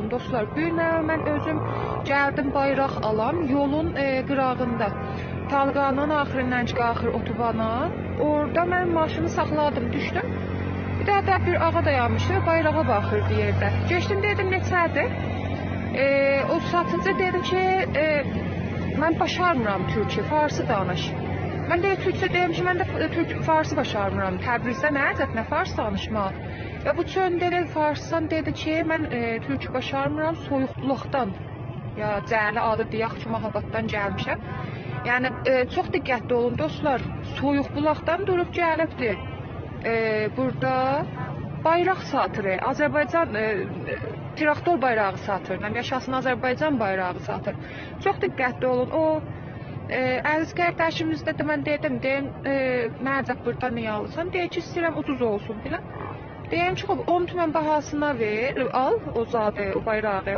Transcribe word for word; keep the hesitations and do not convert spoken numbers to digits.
دوستلار، بو گون من اؤزوم گلدیم بایراق آلام، یولون، ائ، قیراغیندا. طالقانین آخیریندان کی قالخیر اتوبانا. اورادا من ماشینی ساخلادیم، دوشدوم. بیر دنه ده بیر آقا دایانمیشدی، بایراغا باخیردی یئرده. گئچدیم، دئدیم: «نئچه‌دیر؟» ائ، او ساتیجی دئدی کی، ائ، «من باشارمیرام تورکی، فارسی دانیش.» من ده تورکجه دئدیم کی، «من ده ف-، تورک، فارسی باشارمیرام. تبریزده نه عجب، نه فارس دانیشماق؟» و بو چؤندر ائل فارسدان دئدی کی، «من، ائ، تورکی باشارمیرام، سویوق بولاقدان، یا جعلی آدی دئیک کی، مهاباددان گلمیشم.» یعنی، ائ، چوخ دقتلی اولون، دوستلار. سویوق بولاقدان دوروب گلیبدیر، ائ، بورادا بایراق ساتیر، ائ، آذربایجان، ائ، تراکتور بایراغی ساتیر، نه، یاشاسین آذربایجان بایراغی ساتیر. چوخ دقتلی اولون. او، ائ، عزیز قارداشیمیز دا، من دئدیم، دئدیم، ائ، «نه عجب، بورادا نییه آلیرسان؟» دئییر کی، «ایسته‌ییرم اوجوز اولسون» فلان. دئییرم کی، «خوب، اون تومن باهاسینا وئر، آل او زادی، او بایراغی.» او